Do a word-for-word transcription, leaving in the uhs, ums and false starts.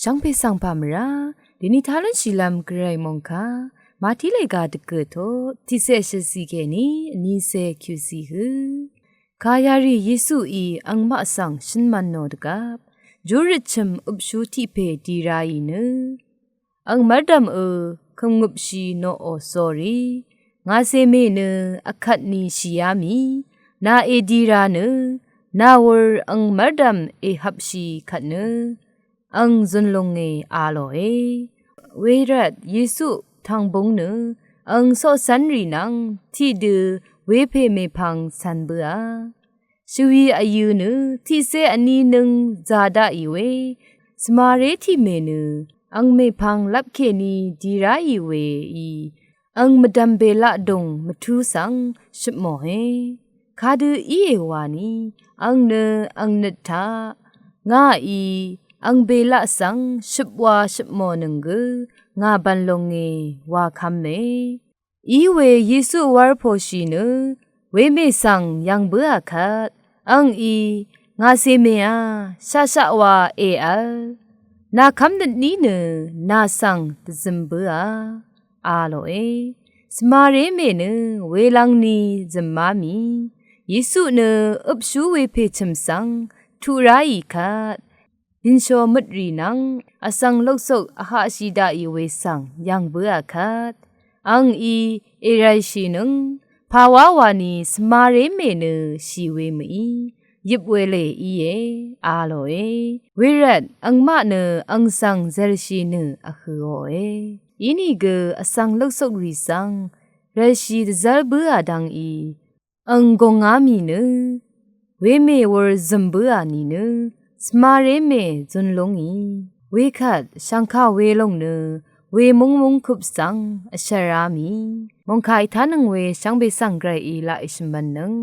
Shvngpè svng pà mvrá dèni tá lúnshìlv́m Gvray mòngkà Màtí lèga dvgø̀ tut tiqcé shvzi kèní vnícé kyuzi hø. Kà yarì Yesuí angmaq svng shønmv̄n nò dvgvp júrøt chø̀m øpshú tiq pè dì ráì nø, ang mv́rdv̀m ø kø̀mngøpshì noqò sórí, ngàcè mè nø vkvt ni shìá mì, nà èdì rá nø, nà wūr ang mv́rdv̀m èhvpshì kvt nø ang zūn lúngē, a lòe. Wervt Yesu tv̀ngbúng nø ang coqcv́nrì nvng tiqdø wepè mèpvng cv̄n bǿà. Shvwi vyø̄ nø tiqcé vní nǿng zā daqì we svmaré tiq mè nø ang mèpvng lvp kèní dì ráì weí ang mvdv̀m bèlaq dùng mvtú svng shøpmòe. Kadø íe wani, ang nø ang nøt taq, ngàí ang bèlaq svng shøp wa shøpmònøng gø ngà bv̄n lúngē, wa kv́me. Iwe Yesu wv̄r pòshì nø wemè svng yv̀ng bǿà kvt, angí, ngàcè mèá shaqshaq wa èv̄l, nà kv́mnøt ní nø nà svng dvzøm bǿà, a lòe. Svmaré mè nø welv̄ng ni zø̀má mì. Yesu nø øpshú wepè chø̀m svng tuq ráì kvt, bìnshò møtrì nvng vsvng loksuk vhaqshì daqì we svng yv̀ng bǿà kvt, angí èrv̀lshìnøng pàwá wani svmaré mè nø shì we mø̀í, yøp welè íe, a lòe. Wervt angmaq nø ang svng zv̀lshì nø vhø̄òe. Inìgø vsvng loksukrì svng rv̀lshì dvzv́r bǿà dvngí ang gùngá mì nø, wemè wūr zø̀m bǿà nìnø svmaré mè zūn lúngì. Wekvt shv̀ngkà welòng nø wemúng múng køp svng vshv̀rá mì. Mòngkà ètánøng we shvngbe svng Gvrayí laq èshø̀mv̄nnøng.